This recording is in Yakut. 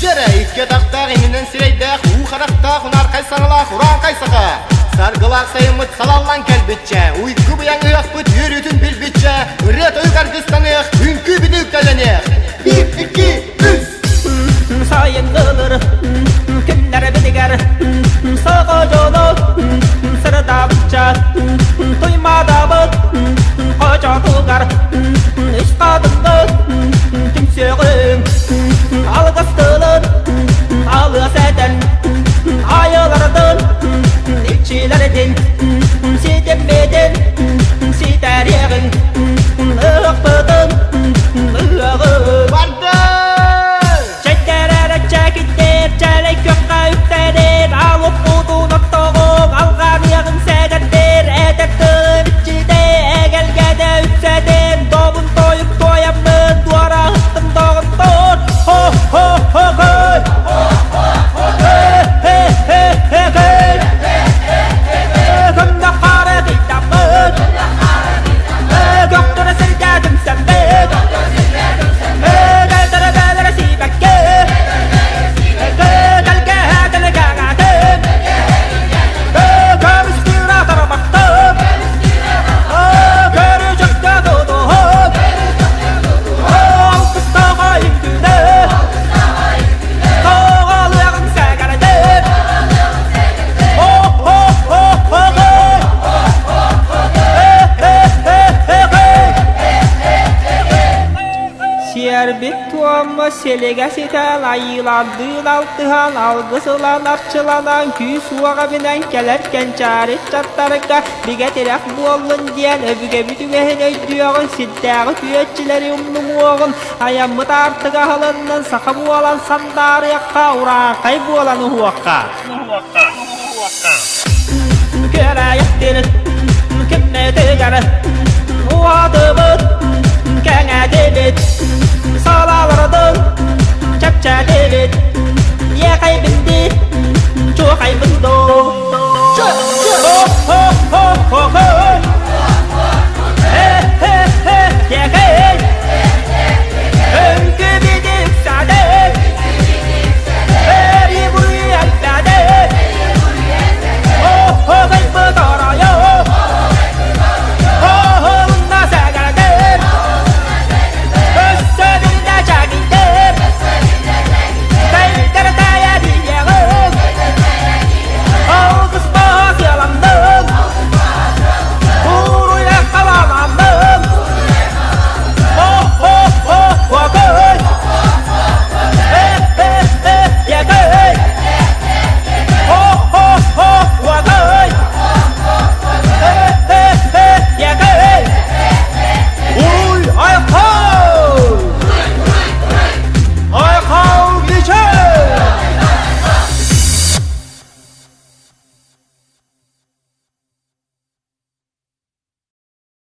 Дьэрэ, икки атахтаах, иннинэн сирэйдээх, уу харахтаах, унаархай саҥалаах урааҥхай саха. Саргылаах сайыммыт салаллан кэлбитчэ, уйгу быйаҥ ыһыахпыт үөрүүтүн билбитчэ, ырыа-тойук аргыстаныах, үҥкүү бүтүк төлөнүөх. Биир, икки, үс! Сайыҥҥылыр күннэрбитигэр саха дьоно сырдаабычча туймаадабыт хочотугар үс хатыҥҥа түмсүөҕүҥ алгыс тылын алыас этэн айылардын иччилэрдин ситиммитин ситэриэҕиҥ ыһыкпытын ыһыаҕын Барды! Чэйдэрэрэ чэкиттэр, чэлэй күөххэ үктэнэр, алып кутун оттоҕуҥ, алҕаныаҕыҥ сэгэрдэр, этэр тылым иччитэ, эгэлгэтэ үксэтэн, добун тойук туойаммын, туораһыттым доҕоттор, хо-хо-хо-хой! Хе-хе-хе-хей! Көмнөх хара кыйтаммыт, Көктөрө сиргэ түмсэммит, Бэлэрэ сиибэккэ, Тэлгэһэ тэлгэҕэтин, Көмүстүүр атарбахтын, Көрүчөккө тутуһун, Алгыстаах үҥкүүнү, Тоҕолуоҕуҥ сэгэрдин, Хо-хо-хо-хо-хой! Сиэрбит туомма силигэ ситэн, айыылардыын алтыһан, алгыс ылан арчыланан, күүс-уох эбинэн кэлэр кэнчээри ыччаттарга бигэ тирэх буоллун диэн өбүгэбит үгэһин өйдүөҕүн, сирдээҕи түөччүлэри умнумуоҕун, айаммыт аартыга аһылыннын, саха буолан сандаарыахха, урааҥхай буолан уһуохха. Күөрэйэхтин киммитигэр уотубут кэҥэтибит салалардын.